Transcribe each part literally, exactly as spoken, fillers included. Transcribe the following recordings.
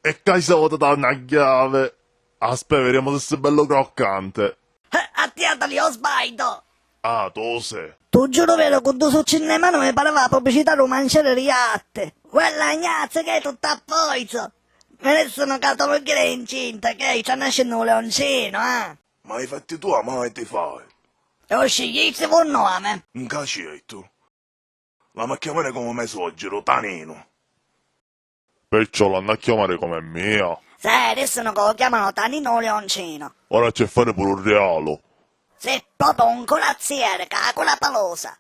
E ca sta vota t'ha na chiave. Aspè, viriamo se si bello croccante. Eh, attiatali, Osvaldo! Ah, tose. Tu giuru veru cu du succi nne manu mi pareva a publicità du mancieri di jatti. Quella gnazza che è tutta a poizo. Mi dissinu ca tu lu ghiri incinta, che c'ha nascennu u leoncino, ah. Ma i fatti tua mai ti fai? E u sciglisti vu nome? Nca ciettu. L'hamu a chiamari comu me soggiru, Taninu. Perciò l'hannu a chiamari comu è mia. Sì, dissinu ca u chiamanu Taninu u leoncino. Ora c'è fari puru u rialu. Sì, propriu un curazzieri ca a cula palusa.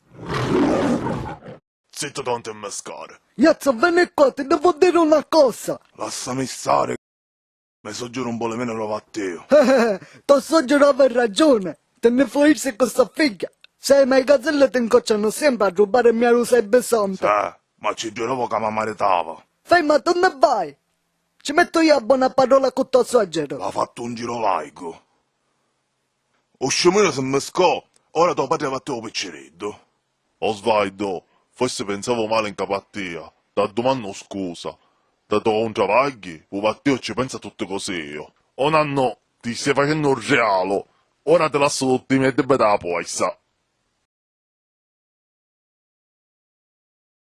Zittu tanti mmiscari. Jazzu, veni qua, ti devo diri una cosa. Lassami stari. Me soggiru un boli veni rovattiu. To soggiru havi ragiuni. Ti nni fuirsi cu sta figghia. Sai, ma i gazzelli ti ncoccianu sempri a rubbari mia rusa e bisonti. Sì, ma ci giuravo ca ma maritava. Ferma, tu nni vai. Ci mettu io a bona parola cu to soggiru. L'ha fattu un giru laicu. U sciuminu si mmiscò, ora to patri vatti u picciriddu. Osvaldo, forsi pensavu mali ncapu a tia, t'addumannu scusa. Tra to cuntravagghi, u vattiu ci pensa a tutti cosi io. O nannu, ti stai facennu un rialu, ora ti lassu tutti i miei debiti a poissa.